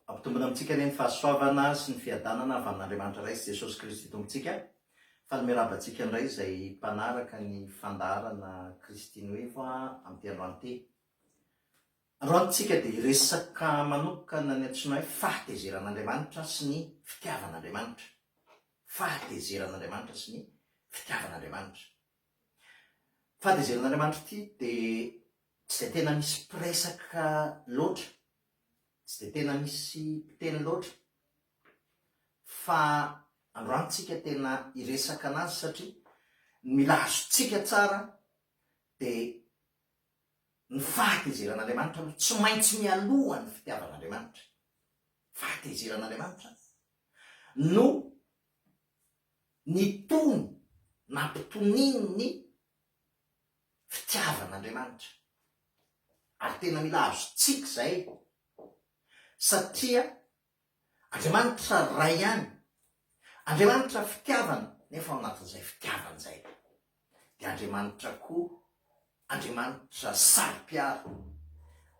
Ampitombina amintsika anie ny fahasoavana sy ny fiadanana avy amin'Andriamanitra Ray sy Jesosy Kristy Tompontsika. Faly miarahaba antsika indray izay mpanaraka ny fandaharana Kristy Nuevo amin'ity androany ity. Androany tsika dia hiresaka manokana ny antsoina hoe fahatezeran'Andriamanitra sy ny fitiavan'Andriamanitra. Fahatezeran'Andriamanitra sy ny fitiavan'Andriamanitra. Fahatezeran'Andriamanitra ity dia tsy dia tena misy mpiresaka loatra, tsy dia tena misy mpiteny loatra, fa androany tsika tena hiresaka anazy satria ny mila azontsika tsara dia ny fahatezeran'Andriamanitra aloha tsy maintsy mialoha ny fitiavan'Andriamanitra. Fahatezeran'Andriamanitra no nitony nampitoniny ny fitiavan'Andriamanitra. Ary tena mila azontsika izay satria Andriamanitra Ray ihany, Andriamanitra fitiavana, nefa ao anatin'izay fitiavana izay dia Andriamanitra koa, Andriamanitra saro-piaro,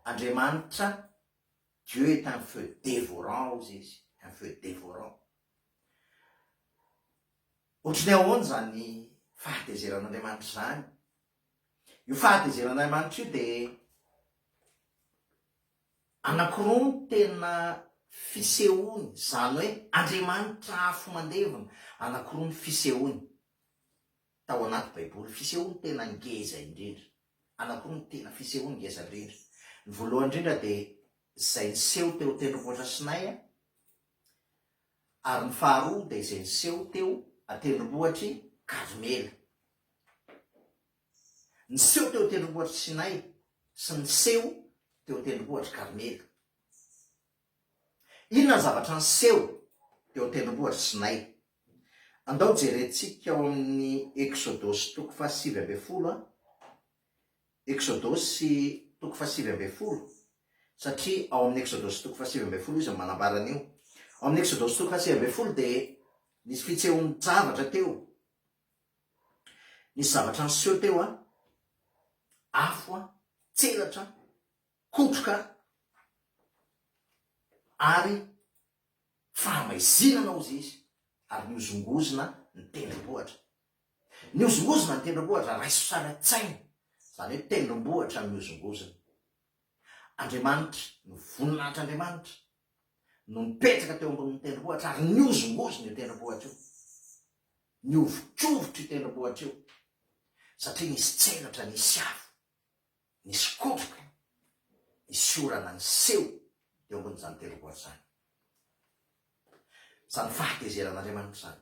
Andriamanitra Dieu est un feu dévorant hozy izy, un feu dévorant. Ohatry ny ahoana izany fahatezeran'Andriamanitra izany? Io fahatezeran'Andriamanitra io dia anankiroa no tena fisehoany, izany hoe Andriamanitra afo mandevona, anankiroa ny fisehoany tao anaty Baiboly, fisehoany tena ngeza indrindra, anankiroa no tena fisehoany ngeza indrindra. Ny voalohany indrindra dia izay niseho teo an-tendrombohitra Sinay, Ary ny faharoa dia izay niseho teo an-tendrombohitr'i Karmela. Niseho teo an-tendrombohitr'i Sinay sy niseho teo an-tendrombohitr'i Karmela. Inona ny zavatra niseho teo an-tendrombohitr'i Sinay? Andao jerentsika ao amin'ny Eksodosy toko fahasivy ambin'ny folo a. Eksodosy toko fahasivy ambin'ny folo, satria ao amin'ny Eksodosy toko fahasivy ambin'ny folo izy no manambara an'io. Ao amin'ny Eksodosy toko fahasivy ambin'ny folo dia nisy fitsehoan-javatra teo. Nisy zavatra niseho teo an, afo an, tselatra, kotroka ary fahamaizinana hozy izy ary nihozongozona ny tendrombohitra. Nihozongozona ny tendrombohitra, raiso sary an-tsaina izany hoe tendrombohitra mihozongozona. Andriamanitra, ny voninahitr'Andriamanitra no nipetraka teo ambonin'ny tendrombohitra ary nihozongozona io tendrombohitra io. Nihovitrovitra io tendrombohitra io satria nisy tselatra, nisy afo, nisy kotroka, nisy orana niseho teo ambonin'izany tendrombohitra izany. Izany fahatezeran'Andriamanitra izany,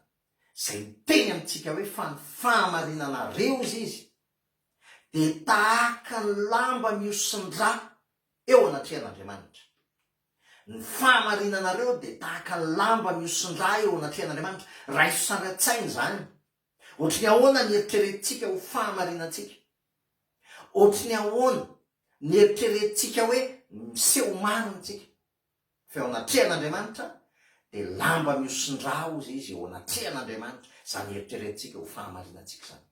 izay miteny amintsika hoe fa ny fahamarinanareo, hozy Izy, dia tahaka ny lamba mihosin-drà eo anatrehan'Andriamanitra. Ny fahamarinanareo dia tahaka ny lamba mihosin-drà eo anatrehan'Andriamanitra. Raiso sary an-tsaina izany. Ohatry ny ahoana ny eritreretintsika ho fahamarinantsika? Ohatry ny ahoana ny eritreretintsika hoe miseho marina isika? Fa eo anatrehan'Andriamanitra dia lamba mihosin-drà hozy izy eo anatrehan'Andriamanitra, izany eritreretintsika ho fahamarinantsika izany.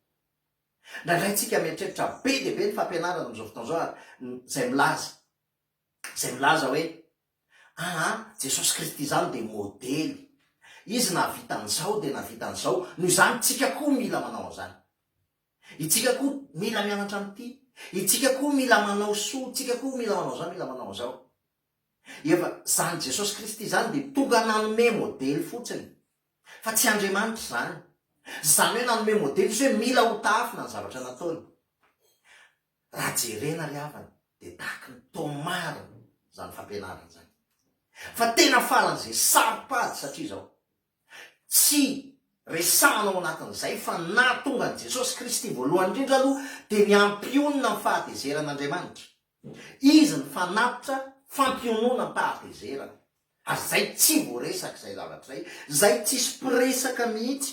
Indraindray tsika mieritreritra be dia be ny fampianarana amin'izao fotoana izao ary izay milaza, izay milaza hoe, aa Jesosy Kristy izany dia modely, Izy nahavita an'izao dia nahavita an'izao, noho izany tsika koa mila manao an'izany. Itsika koa mila mianatra amin'ity, itsika koa mila manao soa, tsika koa mila manao izao, mila manao an'izao. Efa, izany Jesosy Kristy izany dia tonga nanome modely fotsiny. Fa tsy Andriamanitra izany. Izany hoe nanome modely izy hoe mila ho tahafina ny zavatra nataony. Raha jerena ry havana dia tahaky ny toa marina izany fampianarana izany. Fa tena faran'izay saro-pady satria izao, tsy resahana ao anatin'izay fa ny nahatonga an'i Jesosy Kristy voalohany indrindra aloha dia ny hampionona ny fahatezeran'Andriamanitra. Izy ny fanatitra fampiononam-pahatezerana. Ary zay tsy voaresaka izay zavatra izay, zay tsisy mpiresaka mihitsy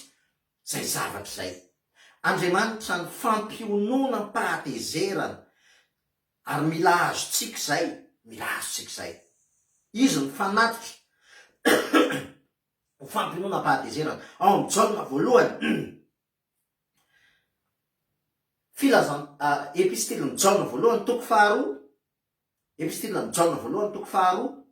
zay zavatra izay. Andriamanitra ny fampiononam-pahatezerana, ary mila azontsika izay, mila azontsika izay. Izy ny fanatitra ho fampiononam-pahatezerana. Ao amin'ny Jaona voalohany. Filazan Epistilin'i Jaona voalohany toko faharoa, Epistilin'i Jaona voalohany toko faharoa.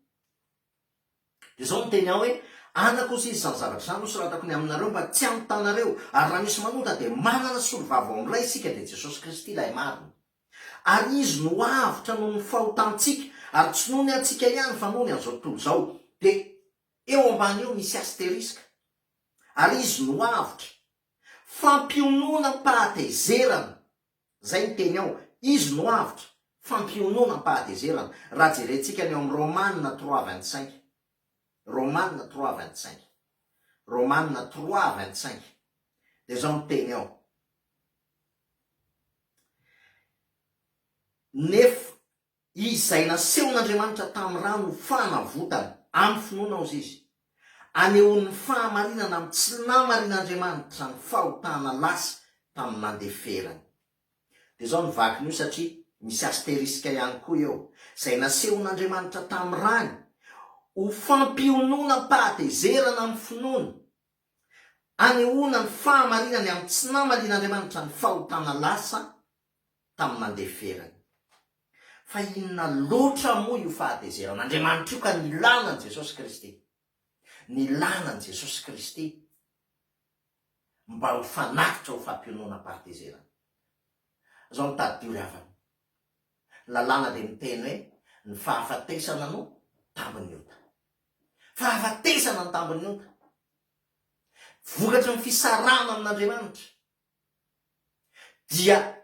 Dia izao no teny ao hoe, Anako hozy izy, izany zavatra izany no soratako ny aminareo mba tsy hanotanareo, ary raha misy manota dia manana solovava ao amin'ny Ray isika, dia Jesosy Kristy ilay marina. Ary Izy no avotra noho ny fahotantsika, ary tsy noho ny antsika ihany fa noho ny an'izao tontolo izao. Dia eo ambany eo misy asteriska. Ary Izy no avotra. Fampiononam-pahatezerana. Izay ny teny ao. Izy no avotra. Fampiononam-pahatezerana. Raha jerentsika ny ao amin'ny Romana 3 25. Romana 3 25. Romana 3 25. Dia izao ny teny ao. Nefa izay nasehon'Andriamanitra tamin'ny rano ho fanavotana, amin'ny finoana hozy izy, anehoany ny fahamarinana amin'ny tsy namarin'Andriamanitra ny fahotana lasa tamin'ny nandeferany. Dia izao ny vakin'io satria misy asteriska ihany koa eo, izay nasehon'Andriamanitra tamin'ny rany ho fampiononam-pahatezerana amin'ny finoana, Anehoana ny fahamarinany amin'ny tsy namalian'Andriamanitra ny fahotana lasa tamin'ny nandeferany. Fa inona loatra moa io fahatezeran'Andriamanitra io ka nilana an'i Jesosy Kristy? Nilana an'i Jesosy Kristy mba ho fanatitra ho fampiononam-pahatezerana. Izao no tadidio ry havana, ny lalàna dia miteny hoe ny fahafatesana no tambin'ny ota. Fahafatesana ny tambin'ny ota. Vokatry ny fisarahana amin'Andriamanitra dia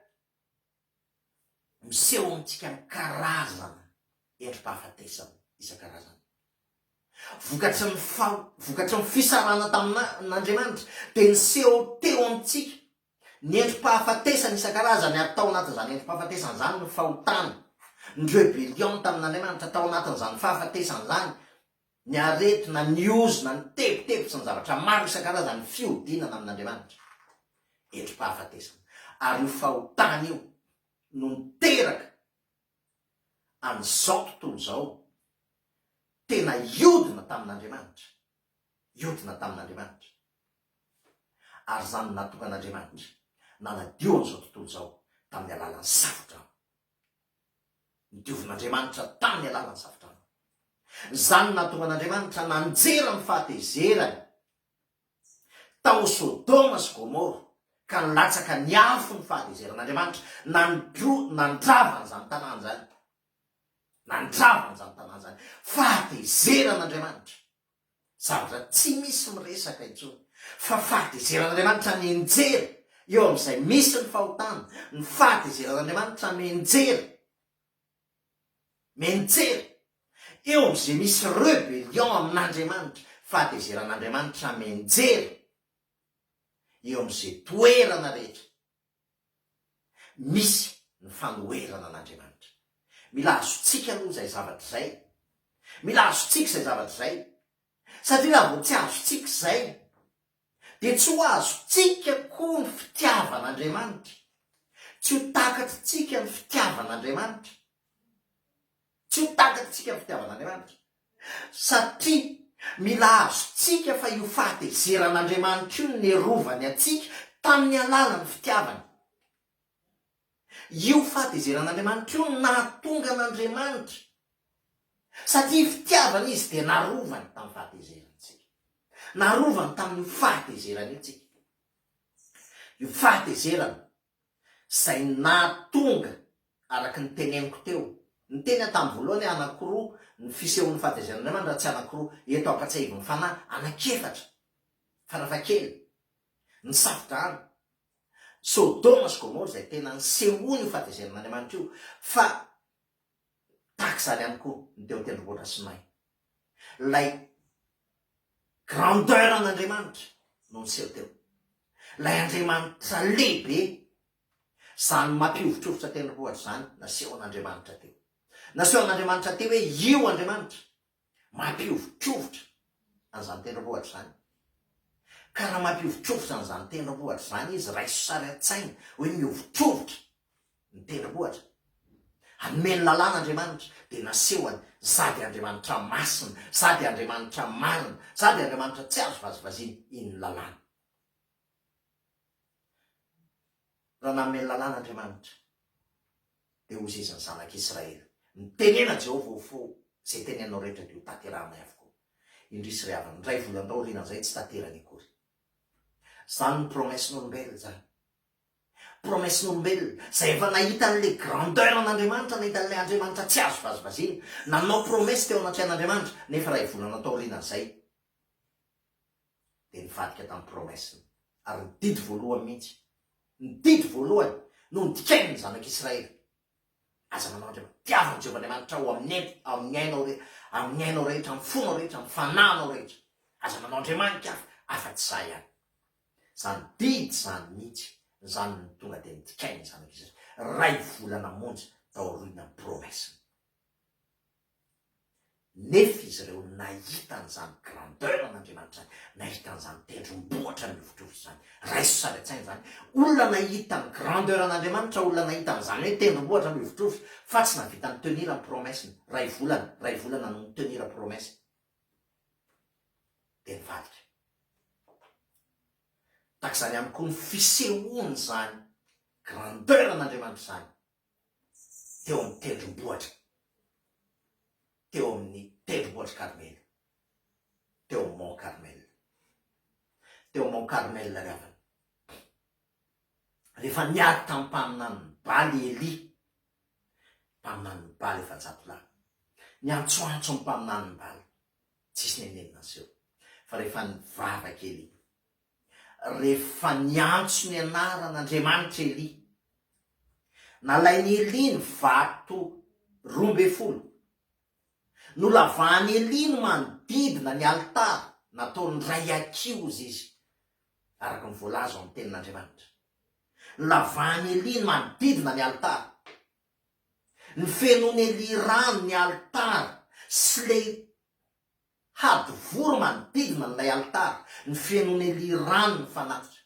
miseho amintsika ny karazana endri-pahafatesana isan-karazany. Vokatry ny faho, vokatry ny fisarahana tamin'Andriamanitra dia niseho teo amintsika Ny endri-pahafatesana isan-karazany ary tao anatin'izany endri-pahafatesana izany ny fahotana, ny rebellion tamin'Andriamanitra, tao anatin'izany fahafatesana izany ny aretina, ny ozona, ny tebiteby sy ny zavatra maro isan-karazany, ny fihodinana amin'Andriamanitra. Endri-pahafatesana. Ary io fahotana io no niteraka an'izao tontolo izao tena hiodina tamin'Andriamanitra. Hiodina tamin'Andriamanitra. Ary izany no nahatonga an'Andriamanitra nanadio an'izao tontolo izao tamin'ny alalan'ny safodrano. Nodiovin'Andriamanitra tamin'ny alalan'ny safodrano. Izany no nahatonga an'Andriamanitra nanjera ny fahatezerany tao Sodoma sy Gomora, ka nilatsaka ny afo ny fahatezeran'Andriamanitra, nandro, nandrava an'izany tanàna izany. Nandrava an'izany tanàna izany. Fahatezeran'Andriamanitra. Zavatra tsy misy miresaka intsony fa fahatezeran'Andriamanitra mianjera eo amin'izay misy ny fahotana, ny fahatezeran'Andriamanitra mianjera, mianjera eo amin'izay misy rebellion amin'Andriamanitra, fahatezeran'Andriamanitra mianjera eo amin'izay toerana rehetra. Misy ny fanoherana an'Andriamanitra. Mila azontsika aloha izay zavatra izay. Mila azontsika izay zavatra izay. Satria raha vao tsy azontsika izay, dia tsy ho azontsika koa ny fitiavan'Andriamanitra. Tsy ho takatritsika ny fitiavan'Andriamanitra. Tsy ho takatritsika ny fitiavan'Andriamanitra. Satria mila azontsika fa io fahatezeran'Andriamanitra io no niarovany antsika tamin'ny alalan'ny fitiavany. Io fahatezeran'Andriamanitra io no nahatonga an'Andriamanitra, satria fitiavana Izy dia narovany tamin'ny fahatezerany isika. Narovany tamin'io fahatezerany io tsika. Io fahatezerana izay nahatonga, araka ny teneniko teo, niteny aho tamin'ny voalohany hoe anankiroa ny fisehon'ny fahatezeran'Andriamanitra raha tsy anankiroa, eto ampatsiahivin'ny fanahy, anankiefatra, farafahakeliny, ny safo-drano, Sodoma sy Gomora izay tena nisehoan'io fahatezeran'Andriamanitra io, fa tahaka izany ihany koa ny teo an-tendrombohitra Sinay. Ilay grandeur an'Andriamanitra no niseho teo. Ilay Andriamanitra lehibe, izany mampihovitrovitra tendrombohitra izany, nasehon'Andriamanitra teo. Nasehon'Andriamanitra teo hoe io Andriamanitra mampihovitrovitra an'izany tendrombohitra izany. Ka raha mampihovitrovitra an'izany tendrombohitra izany izy, raiso sary an-tsaina hoe mihovitrovitra ny tendrombohitra. Hanome ny lalàna Andriamanitra, dia nasehony, Za dia Andriamanitra masina, Za dia Andriamanitra marina, Za dia Andriamanitra tsy azo vazivaziana. Iny ny lalàna. Raha nanome ny lalàna Andriamanitra, dia hozy izy ny zanak'Israely, Mitenena Jehovah ho fo, izay teneninao rehetra dia ho tanterahinay avokoa. Indrisy ry havana, indray volana taorianan'izay tsy tanterany akory. Izany ny promesse-n'olombelona izany. Promesse-n'olombelona, izay efa nahita an'ilay grandeur an'Andriamanitra, nahita an'ilay Andriamanitra tsy azo vazivaziana, nanao promesse teo anatrehan'Andriamanitra, nefa iray volana taorianan'izay dia nivadika tamin'ny promesse-ny. Ary ny didy voalohany mihitsy, ny didy voalohany no nodikain'ny zanak'Israely. Aza manao andriamanitra. Tiavo an'i Jehovah Andriamanitrao amin'ny ent, amin'ny ainao re, amin'ny ainao rehetra, amin'ny fonao rehetra, amin'ny fanahinao rehetra. Aza manao andriamanika hafa afa-tsy izaho ihany. Izany didy izany mihitsy, izany no tonga dia nodikain'ny zanak'Israely. Iray volana monja taorian'ny promesse-ny. Nefa izy ireo nahita an'izany grandeur an'Andriamanitra izany, nahita an'izany tendrombohitra mihovitrovitra izany. Raiso sary an-tsaina izany. Olona nahita ny grandeur an'Andriamanitra, olona nahita an'izany hoe tendrombohitra mihovitrovitra, fa tsy nahavita ni-tenir ny promesse-ny. Iray volana, iray volana no ni-tenir promesse. Dia nivadika. Tahaka izany ihany koa ny fisehoan'izany grandeur an'Andriamanitra izany. teo amin'ny tendrombohitra, teo amin'ny tendrombohitr'i Karmela, teo amin'ny Mont Carmel. Teo amin'ny Mont Carmel ry havana. Rehefa niady tamin'ny mpaminanin'i Baly i Elia, mpaminanin'i Baly 400 lahy, niantsoantso ny mpaminanin'i Baly, tsisy nenenina niseho. Fa rehefa nivavaka Elia, rehefa niantso ny anaran'Andriamanitra Elia, Nalain'i Elia ny vato 12. Nolavahan'i Elia ny manodidina ny alitara, nataony ray ankihoza izy, araka ny voalaza ao amin'ny Tenin'Andriamanitra. Nolavahan'i Elia ny manodidina ny alitara. Nofenoin'i Elia rano ny alitara sy ilay Hadivory manodidina an'ilay alitara ny fenoin'i Elia rano ny fanatitra.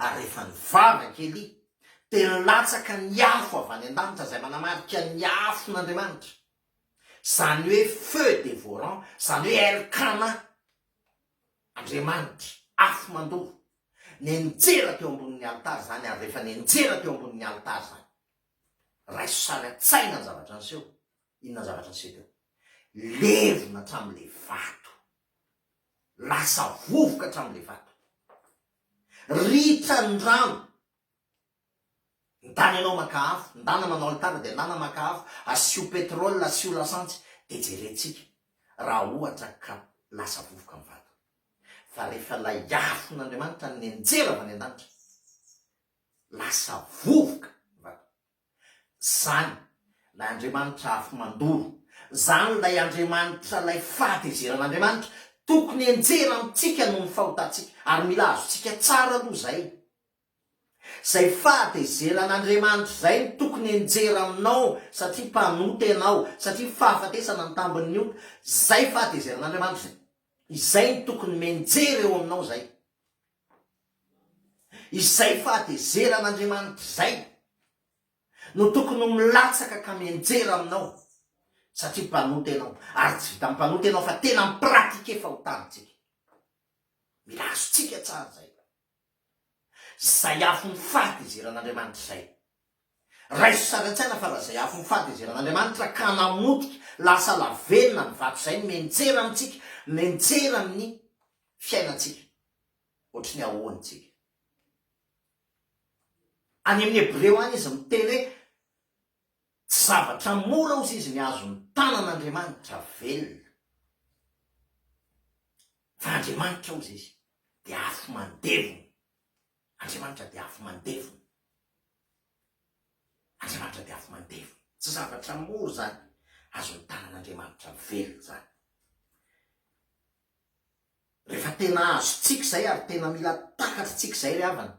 Ary rehefa nivavaka Elia, dia nilatsaka ny afo avy any an-danitra izay manamarika ny afon'Andriamanitra. Izany hoe feu dévorant, izany hoe Elkana, Andriamanitra, afo mandoro. Nianjera teo ambonin'ny alitara izany, ary rehefa nianjera teo ambonin'ny alitara izany, raiso sary an-tsaina ny zavatra niseho. Inona ny zavatra niseho teo? Levona hatramin'ilay vato. Lasa vovoka hatramin'ilay vato. Ritra ny rano. Ndana ianao maka afo, ndana manao alitara dia ndana maka afo, asio pétrole, asio lasantsy, dia jerentsika raha ohatra ka lasa vovoka ny vato. Fa rehefa ilay afon'Andriamanitra nianjera avy any an-danitra, lasa vovoka ny vato. Zany lay Andriamanitra afo mandoro, zany lay Andriamanitra lay fahatezeran'Andriamanitra, tokony enjera amintsika noho ny fahotantsika, ary mila azontsika tsara aloha zay. Zay fahatezeran'Andriamanitra zay no tokony enjera aminao satria mpanota ianao, satria fahafatesana ny tambin'ny ota, zay fahatezeran'Andriamanitra zay. Izay no tokony menjera eo aminao zay. Izay fahatezeran'Andriamanitra izay no tokony ho milatsaka ka mianjera aminao satria mpanota ianao, ary tsy vitan'ny mpanota ianao fa tena mi-pratiquer fahotana tsika. Mila azontsika tsara izay. Izay afon'ny fahatezeran'Andriamanitra izay. Raiso sary an-tsaina fa raha izay afon'ny fahatezeran'Andriamanitra ka namotika, lasa lavenona ny vato izay no mianjera amintsika, mianjera amin'ny fiainantsika. Ohatry ny ahoana isika? Any amin'ny Hebreo any izy miteny hoe tsy zavatra mora hozy izy ny azon'ny tanan'Andriamanitra velona. Fa Andriamanitra hozy izy dia afo mandevona. Andriamanitra dia afo mandevona. Andriamanitra dia afo mandevona. Tsy zavatra mora izany azon'ny tanan'Andriamanitra velona izany. Rehefa tena azontsika izay ary tena mila takatritsika izay ry havana,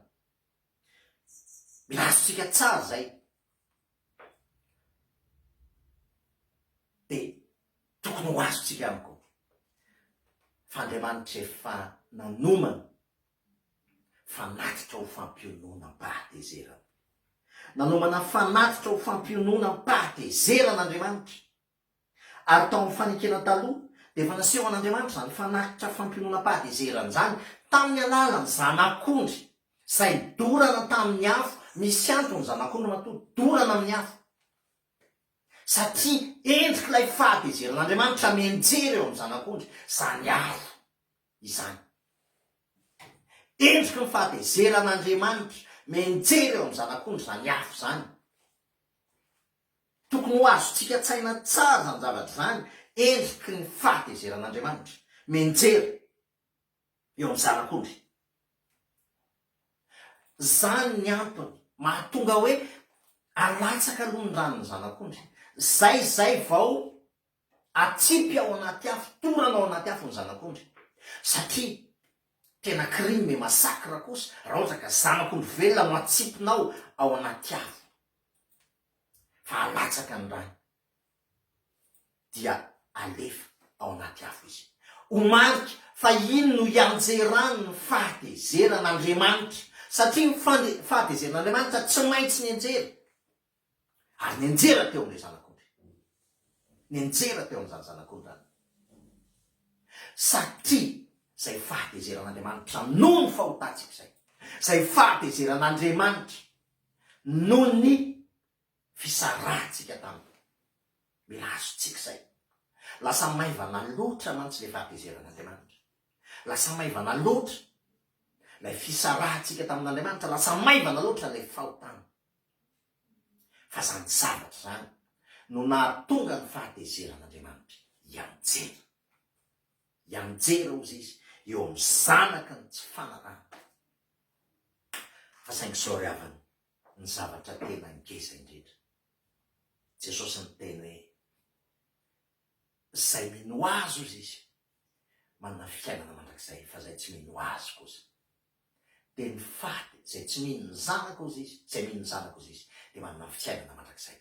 mila azontsika tsara izay, dia tokony ho azontsika ihany koa fa Andriamanitra efa nanomana fanatitra ho fampiononam-pahatezerana. Nanomana fanatitra ho fampiononam-pahatezerana Andriamanitra. Ary tao amin'ny Fanekena Taloha, dia efa naseho an'Andriamanitra izany fanatitra fampiononam-pahatezerana izany tamin'ny alalan'ny zanak'ondry izay dorana tamin'ny afo, misy antony ny zanak'ondry matoa dorana amin'ny afo. Satria endrik'ilay fahatezeran'Andriamanitra mianjera eo amin'ny Zanak'ondry izany afo izany. Endriky ny fahatezeran'Andriamanitra mianjera eo amin'ny Zanak'ondry izany afo izany. Tokony ho azontsika an-tsaina tsara izany zavatra izany, endriky ny fahatezeran'Andriamanitra mianjera eo amin'ny Zanak'ondry. Izany ny antony mahatonga hoe alatsaka aloha ny ran'ny Zanak'ondry, zay izay vao atsipy ao anaty afo, torana ao anaty afo ny Zanak'ondry. Satria tena crime et massacre kosa raha ohatra ka Zanak'ondry velona no atsipinao ao anaty afo fa alatsaka ny rany. dia alefa ao anaty afo izy. Ho marika fa iny no hianjerany ny fahatezeran'Andriamanitra, satria ny fahatezeran'Andriamanitra tsy maintsy nianjera, ary nianjera teo amin'ilay Zanak'ondry. Nianjera teo amin'izany Zanak'ondry izany. Satria izay fahatezeran'Andriamanitra noho ny fahotantsika izay, izay fahatezeran'Andriamanitra noho ny fisarahantsika taminy. Mila azontsika izay. Lasa maivana loatra mantsy ilay fahatezeran'Andriamanitra. Lasa maivana loatra ilay fisarahantsika tamin'Andriamanitra, lasa maivana loatra ilay fahotana. Fa izany zavatra izany no nahatonga ny fahatezeran'Andriamanitra hianjera. Hianjera hozy izy eo amin'ny zanaky ny tsy fanarahana. Fa saingy izao ry havana, ny zavatra tena ngeza indrindra. Jesosy niteny hoe, Izay mino Azy, hozy Izy, manana fiainana mandrakizay, fa izay tsy mino Azy kosa, dia ny faty, izay tsy mino ny Zanaka, hozy Izy, izay mino ny Zanaka, hozy Izy, dia manana fiainana mandrakizay.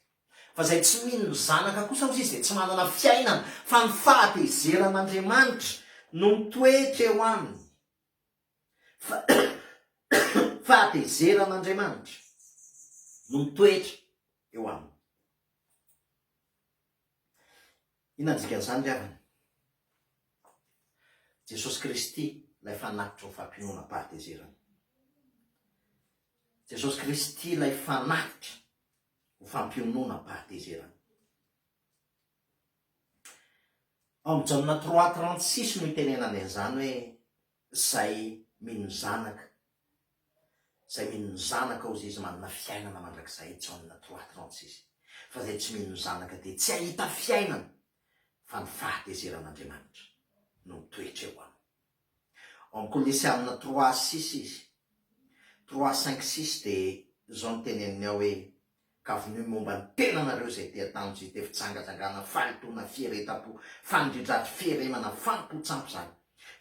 Fa izay tsy mino ny Zanaka kosa, hozy Izy, dia tsy manana fiainana, fa ny fahatezeran'Andriamanitra no mitoetra eo aminy. Fahatezeran'Andriamanitra no mitoetra eo aminy. Inona ny dikan'izany ry havana? Jesosy Kristy ilay fanatitra ho fampiononam-pahatezerana. Jesosy Kristy ilay fanatitra ho fampiononam-pahatezerana. Ao amin'ny Jaona 3:36 no itenenany an'izany hoe izay mino ny Zanaka, izay mino ny Zanaka hozy izy manana fiainana mandrakizay, Jaona 3:36. Fa izay tsy mino ny Zanaka dia tsy hahita fiainana fa ny fahatezeran'Andriamanitra no mitoetra eo aminy. Ao amin'ny Kolosiana 3:6 izy, 3:5 6 dia izao no teneniny ao hoe Ka vonoy momba ny tenanareo izay tia tanjo ity fijangajangana, fahalotoana, fieretam-po, fanindridraty, fieremana, fanompoan-tsampy izany,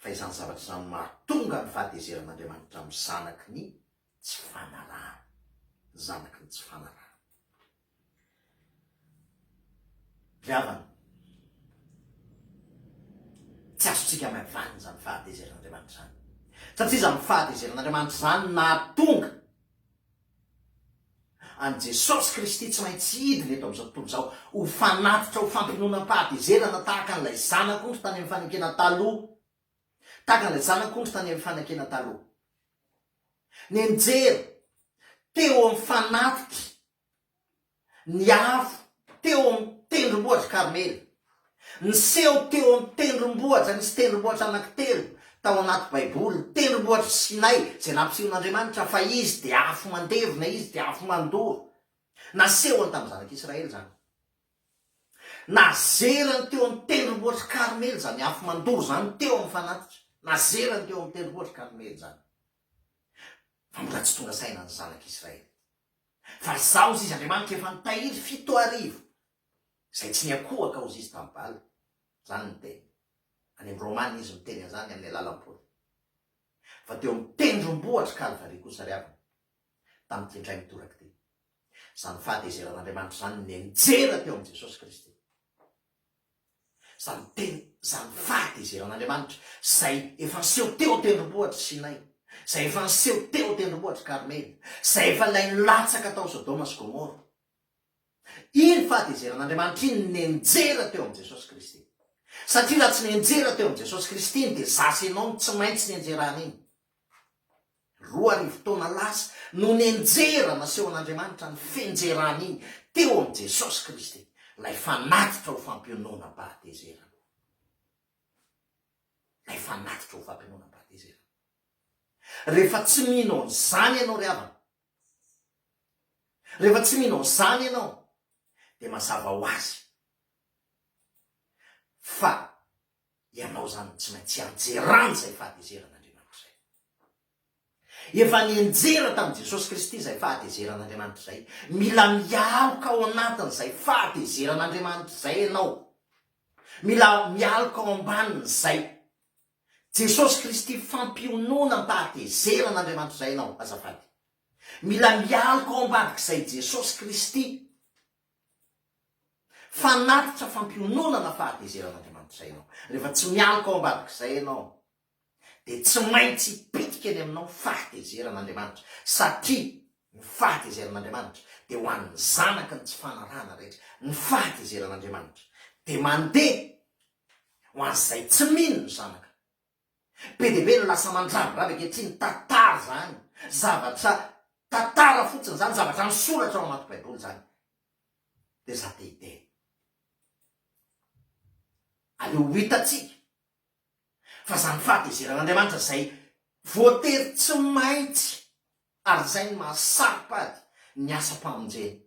fa izany zavatra izany no mahatonga ny fahatezeran'Andriamanitra amin'ny zanaky ny tsy fanarahana. Zanaky ny tsy fanarahana. Ry havana, tsy azontsika amaivanina izany fahatezeran'Andriamanitra izany. Satria izany fahatezeran'Andriamanitra izany no nahatonga an'i Jesosy Kristy tsy maintsy hidina eto amin'izao tontolo izao ho fanatitra ho fampiononam-pahatezerana tahaka an'ilay zanak'ondry tany amin'ny fanekena taloha. Tahaka an'ilay zanak'ondry tany amin'ny fanekena taloha. Nianjera teo amin'ny fanatitra ny afo teo amin'ny tendrombohitr'i Karmela. Niseho teo amin'ny tendrombohitra, nisy tendrombohitra anankitelo tao anaty Baiboly, ny tendrombohitr'i Sinay, izay nampisehon'Andriamanitra fa Izy dia afo mandevona, Izy dia afo mandoro. Nasehony tamin'ny zanak'Israely izany. Nazerany teo amin'ny tendrombohitr'i Karmela izany afo mandoro izany teo amin'ny fanatitra. Nazerany teo amin'ny tendrombohitr'i Karmela izany. Fa mbola tsy tonga saina ny zanak'Israely. Fa izaho, hozy izy, Andriamanitra efa nitahiry 7000 izay tsy niankohoka, hozy izy, tamin'i Bala. Izany ny teny. Any amin'ny Romana izy miteny an'izany amin'ny alalan'i Paoly. Fa teo amin'ny tendrombohitr'i Kalvary kosa ry havana, tamin'ity indray mitoraka ity, izany fahatezeran'Andriamanitra izany nianjera teo amin'i Jesosy Kristy. Izany teny, izany fahatezeran'Andriamanitra, izay efa niseho teo an-tendrombohitr'i Sinay, izay efa niseho teo an-tendrombohitr'i Karmela, izay efa ilay nilatsaka tao Sodoma sy Gomora. Iny fahatezeran'Andriamanitra iny nianjera teo amin'i Jesosy Kristy. Satria raha tsy nianjera teo amin'i Jesosy Kristy iny, dia za sy ianao no tsy maintsy nianjerana iny. 2000 taona lasa no nenjera nasehon'Andriamanitra ny fenjerany iny teo amin'i Jesosy Kristy. Ilay fanatitra ho fampiononam-pahatezerana. Ilay fanatitra ho fampiononam-pahatezerana. Rehefa tsy mino an'izany ianao ry havana, rehefa tsy mino an'izany ianao, dia mazava ho azy fa ianao izany tsy maintsy hianjerana izay fahatezeran'Andriamanitra izay. Efa nianjera tamin'i Jesosy Kristy izay fahatezeran'Andriamanitra izay. Mila mialoka ao anatin'izay fahatezeran'Andriamanitra izay ianao. Mila mialoka ao ambanin'izay Jesosy Kristy fampiononam-pahatezeran'Andriamanitra izay ianao, azafady. Mila mialoka ao ambadik'izay Jesosy Kristy fanatitra fampiononana fahatezeran'Andriamanitra izay ianao. Rehefa tsy mialoka ao ambadik'izay ianao, dia tsy maintsy hipitika eny aminao fahatezeran'Andriamanitra, satria ny fahatezeran'Andriamanitra dia ho an'ny zanaky ny tsy fanarahana rehetra. Ny fahatezeran'Andriamanitra dia mandeha ho an'izay tsy mino ny zanaka. Be dia be ny lasa mandrabiraby ankehitriny, tantara izany, zavatra tantara fotsiny izany, zavatra misoratra ao anaty baiboly izany. Dia za te hiteny. Aleo ho hitantsika Fa izany fahatezeran'Andriamanitra izay voatery tsy maintsy, ary izay no maha saro-pady ny asam-pamonjena.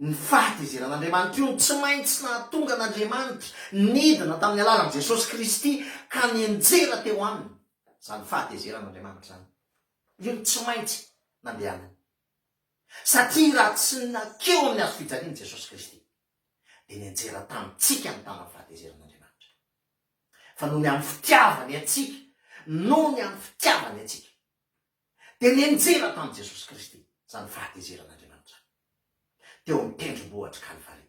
Ny fahatezeran'Andriamanitra io no tsy maintsy nahatonga an'Andriamanitra nidina tamin'ny alalan'i Jesosy Kristy ka nianjera teo aminy izany fahatezeran'Andriamanitra izany. Io no tsy maintsy nandehanany. Satria raha tsy nankeo amin'ny hazo fijaliana Jesosy Kristy, dia nianjera tamintsika ny tanan'ny fahatezeran'Andriamanitra. Fa noho ny amin'ny fitiavany antsika, noho ny amin'ny fitiavany antsika, dia nianjera tamin'i Jesosy Kristy izany fahatezeran'Andriamanitra izany, teo amin'ny tendrombohitr'i Kalvary.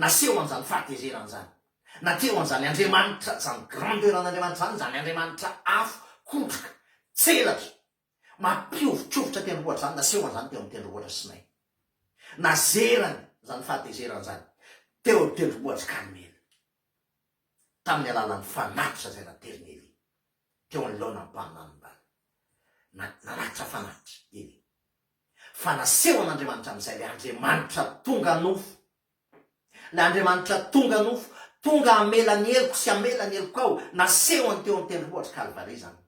Naseho an'izany fahatezerana izany, natreho an'izany Andriamanitra, izany grandeur an'Andriamanitra izany, izany Andriamanitra afo, kotroka, tselatra, mampihovitrovitra tendrombohitra izany, naseho an'izany teo amin'ny tendrombohitra Sinay. Nazerany izany fahatezerana izany teo amin'ny tendrombohitr'i Karmela. tamin'ny alalan'ny fanatitra izay naterin'i Elia teo anoloana ny mpaminany Bala. Na, nanatitra fanatitra Elia. Fa nasehon'Andriamanitra amin'izay ilay Andriamanitra tonga nofo. Ilay Andriamanitra tonga nofo, tonga hamela ny heloko sy hamela ny helokao, nasehony teo amin'ny tendrombohitr'i Kalvary izany.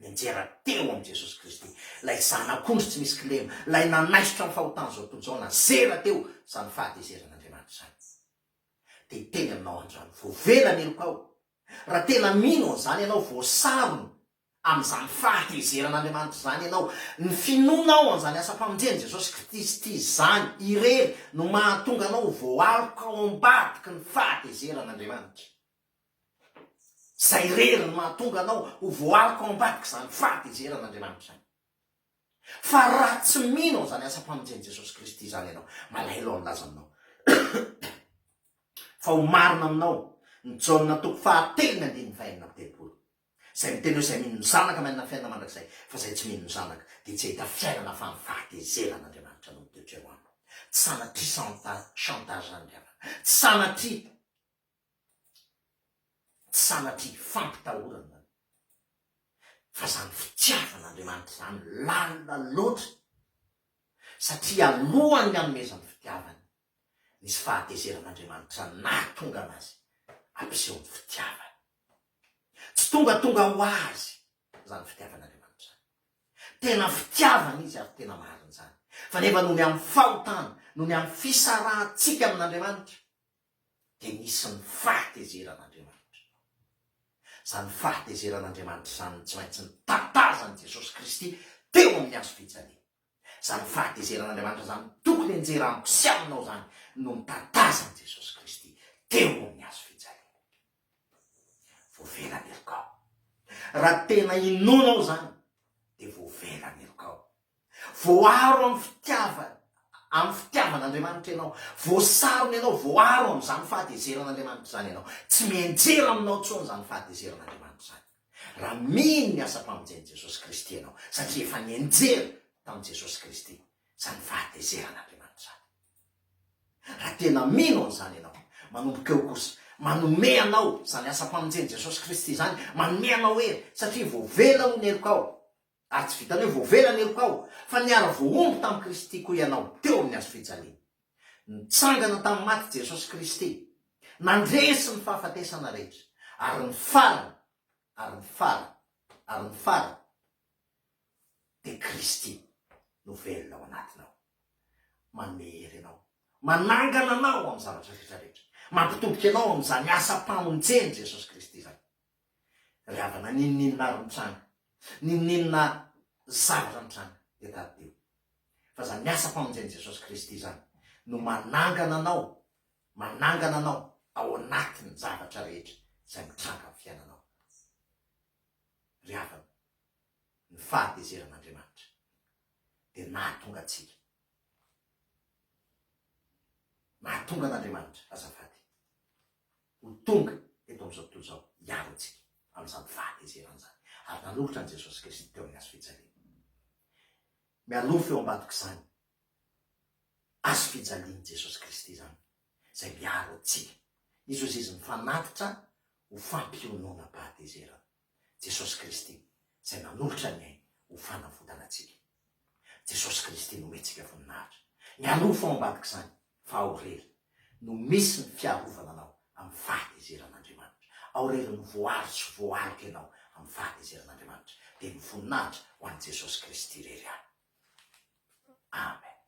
Nianjera teo amin'i Jesosy Kristy, ilay Zanak'ondry tsy misy kilema, ilay nanaisotra ny fahotan'izao tontolo izao, nazera teo izany fahatezeran'Andriamanitra izany. Dia hiteny aminao androany, voavela ny helokao. Raha tena mino an'izany ianao, voasarona amin'izany fahatezeran'Andriamanitra izany ianao. Ny finoanao an'izany asam-pamonjen'i Jesosy Kristy izany irery no mahatonga anao ho voaloka ao ambadiky ny fahatezeran'Andriamanitra. Izay irery no mahatonga anao ho voaloka ao ambadik'izany fahatezeran'Andriamanitra izany. Fa raha tsy mino an'izany asam-pamonjen'i Jesosy Kristy izany ianao, malahelo aho milaza aminao fa ho marina aminao ny Jaona toko fahatelo ny andininy fahenina amby 30, izay miteny hoe izay mino ny Zanaka manana fiainana mandrakizay, fa izay tsy mino ny Zanaka dia tsy hahita fiainana fa ny fahatezeran'Andriamanitra no mitoetra eo aminy. Tsy sanatria chantage izany ry havana. Tsy sanatria. Tsy sanatria fampitahorana fa zany fitiavan'Andriamanitra zany lalina loatra satria alohan'ny hanomezany fitiavany nisy fahatezeran'Andriamanitra nahatonga anazy hampiseho ny fitiavany. Tsy tongatonga ho azy zany fitiavan'Andriamanitra zany. Tena fitiavana izy ary tena marina izany. Fa nefa noho ny amin'ny fahotana, noho ny amin'ny fisarahantsika amin'Andriamanitra, dia nisy ny fahatezeran'Andriamanitra. Izany fahatezeran'Andriamanitra izany no tsy maintsy nitatazan'i Jesosy Kristy teo amin'ny hazo fijaliana. Izany fahatezeran'Andriamanitra izany tokony hianjera amiko sy aminao izany no nitatazan'i Jesosy Kristy teo amin'ny hazo fijaliana. Voavela ny helokao. Raha tena inoanao izany dia voavela ny helokao. Voaro amin'ny fitiavana, amin'ny fitiavan'Andriamanitra ianao. Voasarona ianao, voaro amin'izany fahatezeran'Andriamanitra izany ianao. Tsy mianjera aminao intsony izany fahatezeran'Andriamanitra izany. Raha mino ny asam-pamonjen'i Jesosy Kristy ianao, satria efa nianjera tamin'i Jesosy Kristy izany fahatezeran'Andriamanitra izany. Raha tena mino an'izany ianao, manomboka eo kosa, manome anao izany asam-pamonjen'i Jesosy Kristy izany, manome anao hery, satria voavela ho ny helokao. Ary tsy vitan'ny hoe voavela ny helokao, fa niara-voahombo tamin'i Kristy koa ianao teo amin'ny hazo fijaliana. Nitsangana tamin'ny maty Jesosy Kristy, nandresy ny fahafatesana rehetra, ary ny farany, ary ny farany, ary ny farany, dia Kristy no velona ao anatinao. Manome hery anao, manangana anao amin'ny zavatra rehetra rehetra, mampitodika anao amin'izany asam-pamonjen'i Jesosy Kristy izany. Ry havana, n'inon'inona ary mitranga, n'inon'inona zavatra mitranga, dia tadidio fa izany asam-pamonjen'i Jesosy Kristy izany no manangana anao, manangana anao ao anatin'ny zavatra rehetra izay mitranga amin'ny fiainanao. Ry havana, ny fahatezeran'Andriamanitra dia nahatonga antsika, nahatonga an'Andriamanitra, azafady, ho tonga eto amin'izao tontolo izao hiaro antsika amin'izany fahatezerana izany, ary nanolotra an'i Jesosy Kristy teo amin'ny hazo fijaliana. Mialoha eo ambadik'izany hazo fijalian'i Jesosy Kristy izany, izay miaro antsika. Izy hozy izy mifanatitra ho fampiononam-pahatezerana. Jesosy Kristy izay nanolotra ny ainy ho fanavotana antsika. Jesosy Kristy nomentsika voninahitra. Mialoha ao ambadik'izany fa ao irery no misy ny fiarovana anao amin'ny fahatezeran'Andriamanitra. Ao irery no voaro sy voaloka ianao amin'ny fahatezeran'Andriamanitra. Dia ny voninahitra ho an'i Jesosy Kristy irery ihany. Amen.